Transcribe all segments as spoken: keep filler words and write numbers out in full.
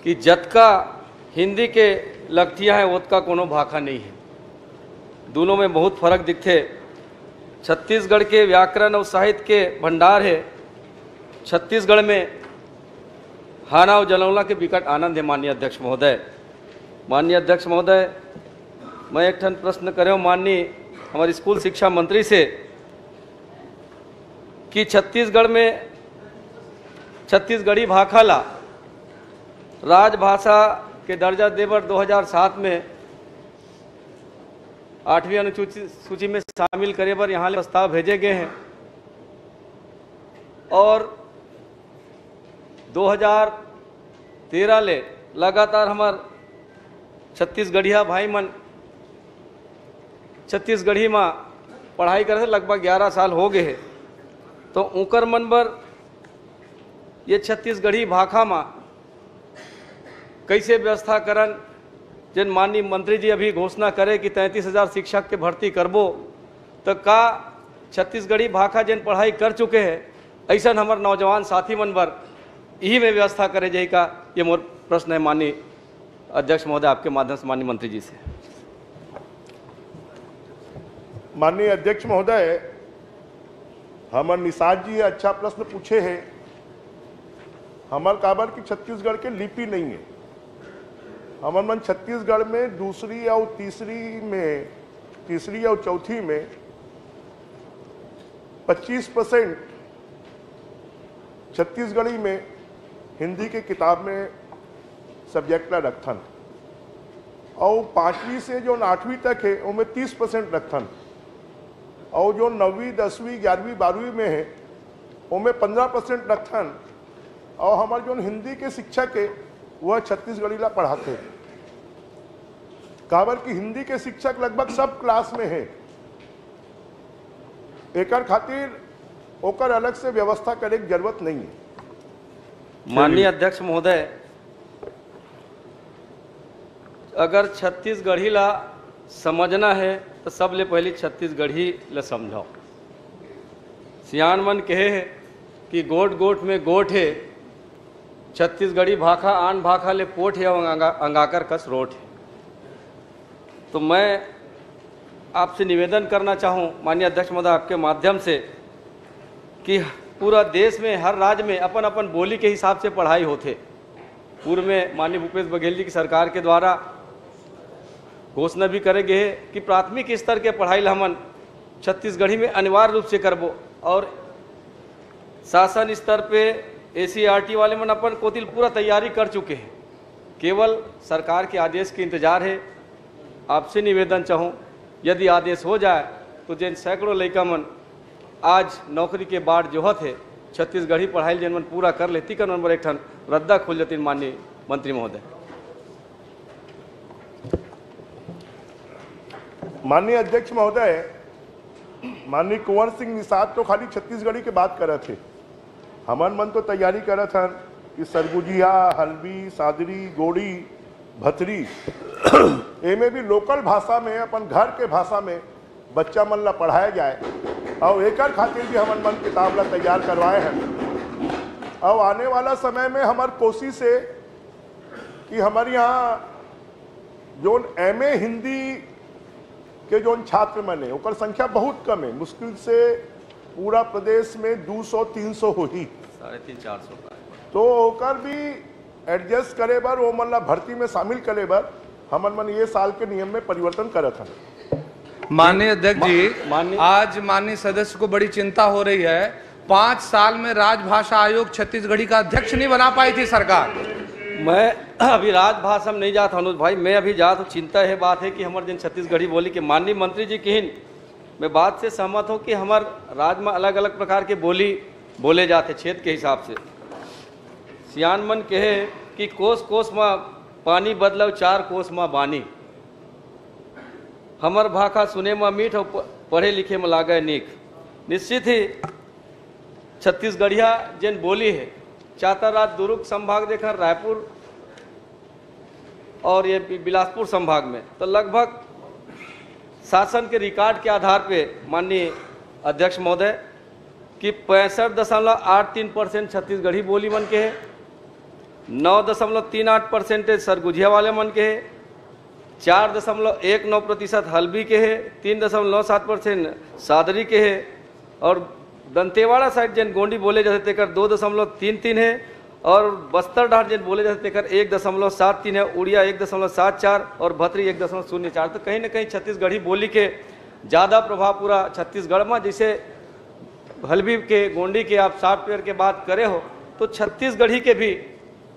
कि जतका हिंदी के लकठिया हे, ओतका कोनो भाखा नहीं हे। दूनों में बहुत फरक दिखथे। छत्तीसगढ़ के व्याकरण अउ साहित्य के भंडार हे। छत्तीसगढ़ में हाना अउ जनौला के बिकट आनंद हे, माननीय अध्यक्ष महोदय। माननीय अध्यक्ष महोदय, मैं एक ठन प्रश्न करेंव माननीय हमर स्कूल शिक्षा मंत्री से कि छत्तीसगढ़ में छत्तीसगढ़ी भाखा ला राजभाषा के दर्जा दे बर दो हज़ार सात में आठवीं अनुसूची, सूची में शामिल करे बर यहाँ ले प्रस्ताव भेजे गए हैं और दो हज़ार तेरह ले लगातार हमर छत्तीसगढ़िया भाई मन छत्तीसगढ़ी मा पढ़ाई करे हे, लगभग ग्यारह साल हो गए हे। तो उकर मन बर ये छत्तीसगढ़ी भाखा मा कैसे व्यवस्था करन, जेन माननीय मंत्री जी अभी घोषणा करे कि तैंतीस हज़ार शिक्षक के भर्ती करबो, तो का छत्तीसगढ़ी भाखा जेन पढ़ाई कर चुके हे, ऐसन हमर नौजवान साथी मन बर इही में व्यवस्था करे जाही का? ये मोर प्रश्न हे माननीय अध्यक्ष महोदय, आपके माध्यम से माननीय मंत्री जी से। माननीय अध्यक्ष महोदय, हमर निषाद जी अच्छा प्रश्न पूछे हे। हमर काबर कि छत्तीसगढ़ के लिपि नहीं हे। हमर मन छत्तीसगढ़ में दूसरी अउ तीसरी में, तीसरी अउ चौथी में पच्चीस परसेंट छत्तीसगढ़ी में हिंदी के किताब में सब्जेक्ट ला रखथन, अउ पाँचवीं से जो आठवीं तक हे, ओमे तीस परसेंट रखथन, अउ जो नौवीं, दसवीं, ग्यारहवीं, बारहवीं में हे, ओमे पन्द्रह परसेंट रखथन, अउ हमर जो हिंदी के शिक्षक हे, वह छत्तीसगढ़ी ला पढ़ाथे। काबर कि हिंदी के शिक्षक लगभग सब क्लास में हे, एकर खातिर ओकर अलग से व्यवस्था करे के जरूरत नहीं हे। माननीय अध्यक्ष महोदय, अगर छत्तीसगढ़ी ला समझना हे, तो सबले पहली छत्तीसगढ़ी ला समझाओ। सियान मन कहे हे कि गोठ गोठ में गोठ हे, छत्तीसगढ़ी भाखा आन भाखा ले पोठ हे, अउ अंगा-, अंगाकर कस रोठ हे। तो मैं आपसे निवेदन करना चाहूँ माननीय अध्यक्ष महोदय, आपके माध्यम से, कि पूरा देश में हर राज्य में अपन अपन बोली के हिसाब से पढ़ाई होथे। पूर्व में माननीय भूपेश बघेल जी की सरकार के द्वारा घोषणा भी करे गए हे कि प्राथमिक स्तर के पढ़ाई ला हमन छत्तीसगढ़ी में अनिवार्य रूप से करबो, और शासन स्तर पे एससीईआरटी वाले मन अपन कोतिल पूरा तैयारी कर चुके हे। केवल सरकार के आदेश के इंतजार हे। आपसे निवेदन चाहूँ, यदि आदेश हो जाए तो जेन सैकड़ों लइका मन आज नौकरी के बाट जोहत हे, छत्तीसगढ़ी पढ़ाई जेन मन पूरा कर लेती, कन मन बर एक ठन रद्दा खुल जतिन माननीय मंत्री महोदय। माननीय अध्यक्ष महोदय, माननीय कुंवर सिंह निषाद तो खाली छत्तीसगढ़ी के बात करत हे। हमन मन तो तैयारी करत हन कि सरगुजिया, हल्बी, सादरी, गोड़ी, भतरी, एमे भी लोकल भाषा में, अपन घर के भाषा में बच्चा मन ला पढ़ाया जाए, और एकर खातिर भी हमन मन किताब ला तैयार करवाए हैं। और आने वाला समय में हमर कोशिश हे कि हमर यहाँ जोन एमए हिंदी के जोन छात्र मन हे, ओकर संख्या बहुत कम हे, मुश्किल से पूरा प्रदेश में दो सौ तीन सौ होही। साढ़े तीन चार सौ का हे। तो ओकर भी एडजस्ट करे बर, वो मन ला भर्ती में शामिल करे बर हमन मन ये साल के नियम में परिवर्तन करत हन। माननीय अध्यक्ष जी, मा-, माननीय आज माननीय सदस्य को बड़ी चिंता हो रही है, पाँच साल में राजभाषा आयोग छत्तीसगढ़ी का अध्यक्ष नहीं बना पाई थी सरकार। मैं अभी राजभाषा में नहीं जात, अनुज भाई, मैं अभी जात हूँ, चिंता हे बात हे कि हमर जन छत्तीसगढ़ी बोली के माननीय मंत्री जी किहिन, मैं बात से सहमत हूँ कि हमर राज में अलग-अलग प्रकार के बोली बोले जाथे क्षेत्र के हिसाब से। सियान मन कहे कि कोस कोस म पानी बदलव, चार कोस म बानी। हमर भाखा सुने म मीठ अउ प-, पढ़े लिखे म लागय नीक। निश्चित ही छत्तीसगढ़िया जेन बोली हे, चातर राज दुर्ग संभाग देखन, रायपुर और ये बि-, बिलासपुर संभाग में, तो लगभग शासन के रिकॉर्ड के आधार पे माननीय अध्यक्ष महोदय कि पैंसठ दशमलव आठ तीन परसेंट छत्तीसगढ़ी बोली मन के हे। नौ दशमलव तीन आठ परसेंटेज सरगुजिया वाले मन के हे, चार दशमलव एक नौ प्रतिशत हल्बी के हे, तीन दशमलव नौ सात परसेंट सादरी के हे, और दंतेवाड़ा साइड जेन गोंडी बोले जाथे तेकर दो दशमलव तीन तीन हे, और बस्तर डहर जेन बोले जाथे तेकर एक दशमलव सात तीन हे, उड़िया एक दशमलव सात चार और भतरी एक दशमलव शून्य चार। तो कहीं ना कहीं छत्तीसगढ़ी बोली के ज़्यादा प्रभाव पूरा छत्तीसगढ़ में, जैसे हल्बी के, गोंडी के आप सॉफ्टवेयर के बात करे हो, तो छत्तीसगढ़ी के भी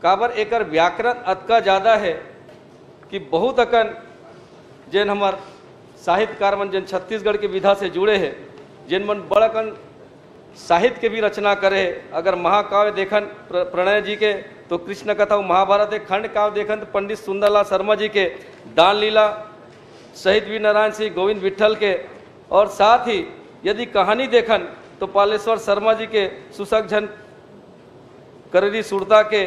काबर एकर व्याकरण अतका ज़्यादा हे कि बहुत अकन जेन हमर साहित्यकार मन जेन छत्तीसगढ़ के विधा से जुड़े हे, जेन मन बड़ अकन साहित्य के भी रचना करे हे। अगर महाकाव्य देखन प्र-, प्रणय जी के, तो कृष्ण कथा अउ महाभारत हे। खंड काव्य देखन तो पंडित सुंदरलाल शर्मा जी के दान लीला, शहीद वीर नारायण सिंह, गोविंद विठल के, और साथ ही यदि कहानी देखन तो पालेश्वर शर्मा जी के सुसक झन कररी सुरता के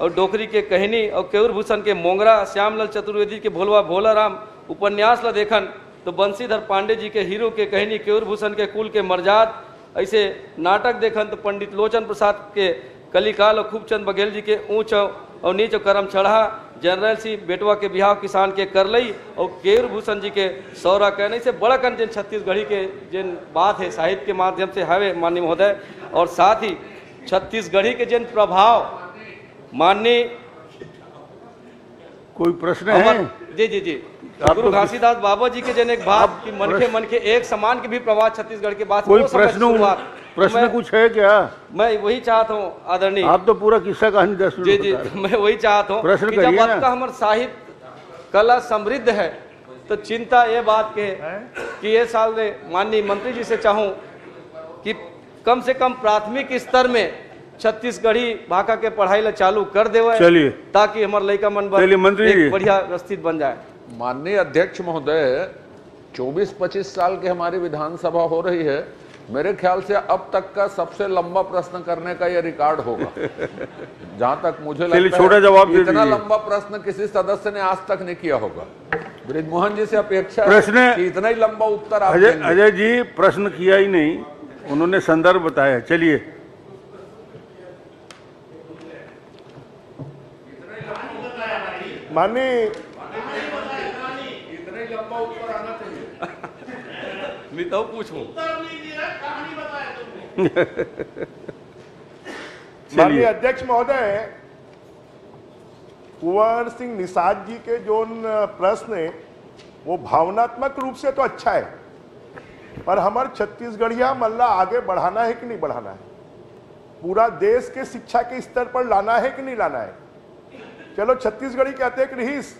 और डोकरी के कहनी और केयूर भूषण के मोंगरा, श्यामलाल चतुर्वेदी के भोलवा भोला राम। उपन्यास ला देखन तो बंशीधर पांडे जी के हीरो के कहनी, केयूर भूषण के कुल के मरजाद, ऐसे नाटक देखन तो पंडित लोचन प्रसाद के कलिकाल और खूबचंद बघेल जी के ऊंच और नीच और करम चढ़ा, जनरल सिंह बेटवा के बिहाव किसान के करलई और केयूर भूषण जी के सौरा कहने से बड़कन जेन छत्तीसगढ़ी के जेन बात हे साहित्य के माध्यम से हवे माननीय महोदय, और साथ ही छत्तीसगढ़ी के जेन प्रभाव माननीय कोई प्रश्न हमर, है? जी, जी, जी। आप गुरु तो घासीदास बाबा जी के जेन एक बात आप कि मनखे, प्रश्न मनखे एक समान के भी प्रभाव छत्तीसगढ़ के बात, कोई वो समय प्रश्न उन-, शुरुआत। प्रश्न मैं, कुछ है क्या? मैं वही चाहत हूँ आदरणीय। आप तो पूरा किस्सा कहानी दस मिनट जी, जी, बता रहे हैं। मैं वही चाहत हूँ प्रश्न कि जब करिए ना। अतका हमर साहित्य कला समृद्ध है, तो चिंता ये बात के हे कि ये साल में माननीय मंत्री जी से चाहूँ कि कम से कम प्राथमिक स्तर में छत्तीसगढ़ी भाखा के पढ़ाई ला चालू कर देवे, चलिए। ताकि हमर लइका मन बर चलिए, मंत्री एक जी। बढ़िया व्यवस्थित बन जाए। माननीय अध्यक्ष महोदय, चौबीस पच्चीस साल की हमारी विधानसभा हो रही है, मेरे ख्याल से अब तक का सबसे लंबा प्रश्न करने का यह रिकॉर्ड होगा। जहां तक मुझे चलिए, लगता छोटा है, जवाब दे इतना दीजिए। लंबा प्रश्न किसी सदस्य ने आज तक नहीं किया होगा। बृजमोहन जी से अपेक्षा है प्रश्न कि इतना ही लंबा उत्तर आप अजय, देंगे। अजय जी प्रश्न किया ही नहीं, उन्होंने संदर्भ बताया। चलिए। माननीय नहीं तो पूछूं। माननीय चलिए। अध्यक्ष महोदय, कुंवर सिंह निषाद जी के जोन प्रश्न हे, वो भावनात्मक रूप से तो अच्छा हे, पर हमर छत्तीसगढ़िया मन ला आगे बढ़ाना हे कि नहीं बढ़ाना हे? पूरा देश के शिक्षा के स्तर पर लाना हे कि नहीं लाना हे? चलो, छत्तीसगढ़ी के अतेक रिहिस,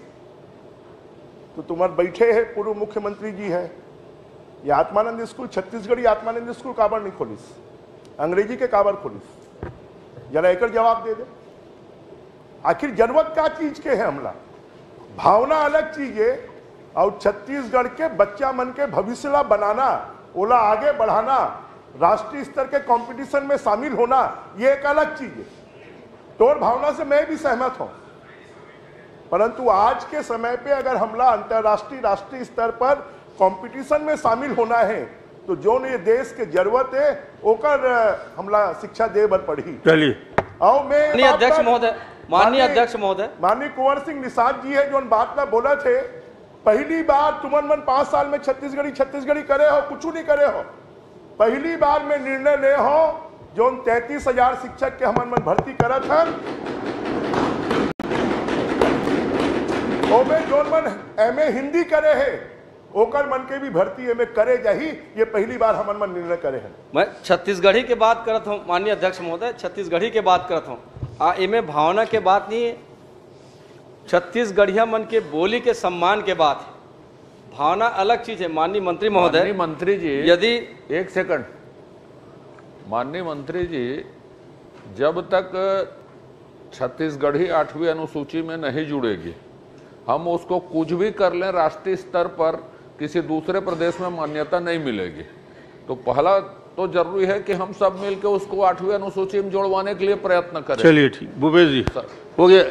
तो तुम्हर बैठे हे पूर्व मुख्यमंत्री जी हे, ये आत्मानंद स्कूल, छत्तीसगढ़ी आत्मानंद स्कूल काबर नहीं खोलिस, अंग्रेजी के काबर खोलिस, जरा एकर जवाब दे दे। आखिर जरूरत का चीज के हे हमला? भावना अलग चीज हे, और छत्तीसगढ़ के बच्चा मन के भविष्य ला बनाना, ओला आगे बढ़ाना, राष्ट्रीय स्तर के कंपटीशन में शामिल होना, ये एक अलग चीज हे। तोर भावना से मैं भी सहमत हूँ, परंतु आज के समय पे अगर हमला अंतर्राष्ट्रीय, राष्ट्रीय स्तर पर कंपटीशन में शामिल होना हे, तो जोन ये देश के जरूरत हे, ओकर, अ, हमला शिक्षा दे बर पड़ही। चलिए। और मैं माननीय बात अध्यक्ष कर-, महोदय, माननीय माननीय, अध्यक्ष महोदय। माननीय कुंवर सिंह निषाद जी हे, जोन बात ला बोलत हे, पहली बार तुमन मन पाँच साल में छत्तीसगढ़ी, छत्तीसगढ़ी करे हो, कुछ नहीं करे हो। पहली बार में निर्णय ले हो, जोन तैंतीस हजार शिक्षक के हमन मन भर्ती करत हन, ओमे जोन मन एमए हिंदी करे हे, ओकर मन के भी भर्ती एमे करे जाही, ये पहली बार हमन मन निर्णय करे हन। मैं छत्तीसगढ़ी के बात करत हूँ, माननीय अध्यक्ष महोदय, छत्तीसगढ़ी के बात करत हूँ। आ, एमे भावना के बात नहीं हे, छत्तीसगढ़िया मन के बोली के सम्मान के बात हे। भावना अलग चीज हे, माननीय मंत्री महोदय। माननीय मंत्री जी, यदि एक सेकंड, माननीय मंत्री जी, जब तक छत्तीसगढ़ी आठवीं अनुसूची में नहीं जुड़ेगी, हम उसको कुछ भी कर लें, राष्ट्रीय स्तर पर किसी दूसरे प्रदेश में मान्यता नहीं मिलेगी। तो पहला तो जरूरी है कि हम सब मिलकर उसको आठवीं अनुसूची में जोड़वाने के लिए प्रयत्न करें। चलिए ठीक, भूपेश जी, सर। हो गया।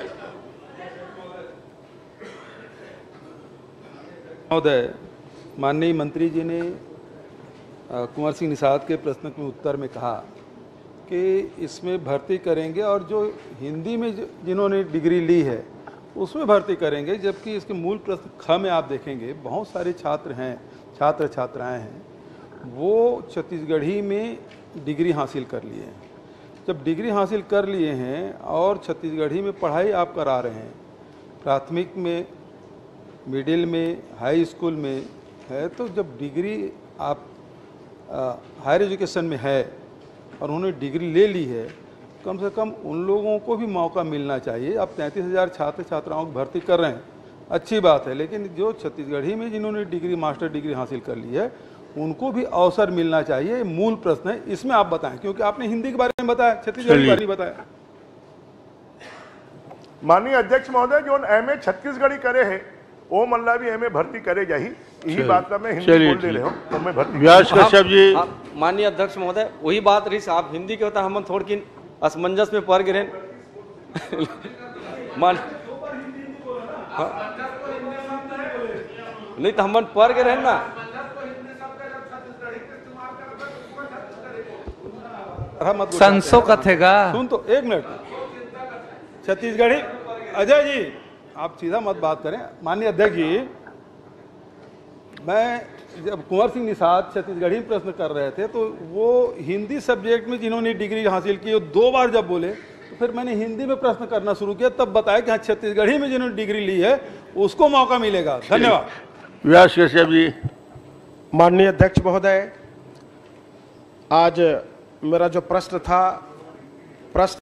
महोदय, माननीय मंत्री जी ने, अ, कुंवर सिंह निषाद के प्रश्न के उत्तर में कहा कि इसमें भर्ती करेंगे और जो हिंदी में जो, जिन्होंने डिग्री ली है, उसमें भर्ती करेंगे, जबकि इसके मूल प्रश्न ख में आप देखेंगे, बहुत सारे छात्र हैं, छात्र छात्राएं हैं, वो छत्तीसगढ़ी में डिग्री हासिल कर लिए हैं। जब डिग्री हासिल कर लिए हैं और छत्तीसगढ़ी में पढ़ाई आप करा रहे हैं, प्राथमिक में, मिडिल में, हाई स्कूल में है, तो जब डिग्री आप हायर एजुकेशन में है और उन्होंने डिग्री ले ली है, कम से कम उन लोगों को भी मौका मिलना चाहिए। आप तैंतीस हज़ार छात्र छात्राओं की भर्ती कर रहे हैं, अच्छी बात है, लेकिन जो छत्तीसगढ़ी में जिन्होंने डिग्री, मास्टर डिग्री हासिल कर ली है, उनको भी अवसर मिलना चाहिए। ये मूल प्रश्न है, इसमें आप बताएं, क्योंकि आपने हिंदी के बारे में बताया, छत्तीसगढ़ी के चलिए। बारे में बताया। माननीय अध्यक्ष महोदय, जो एमए छत्तीसगढ़ी करे है, वो मन ला भी एमए भर्ती करे जाही। यही चलिए। बात ला मैं हिंदी चलिए, बोल दे ठीक। रहे हो, तो मैं भर्ती व्यास कश्यप जी। हाँ, माननीय अध्यक्ष महोदय, वही बात रही साहब, हिंदी के होता हमन थोड़किन असमंजस में पड़ गए रहेन। मान हाँ। नहीं तो हमन पड़ गए रहेन ना। अरे मत गुस्सा संसो कथेगा। सुन तो, एक मिनट। छत्तीसगढ़ी, अजय जी, आप सीधा मत बात करें। माननीय अध्यक्ष जी, मैं जब कुंवर सिंह निषाद छत्तीसगढ़ी में प्रश्न कर रहे थे, तो वो हिंदी सब्जेक्ट में जिन्होंने डिग्री हासिल की, वो दो बार जब बोले, तो फिर मैंने हिंदी में प्रश्न करना शुरू किया, तब बताया कि हाँ, छत्तीसगढ़ी में जिन्होंने डिग्री ली है, उसको मौका मिलेगा। धन्यवाद। व्यास कश्यप जी। माननीय अध्यक्ष महोदय, आज मेरा जो प्रश्न था, प्रश्न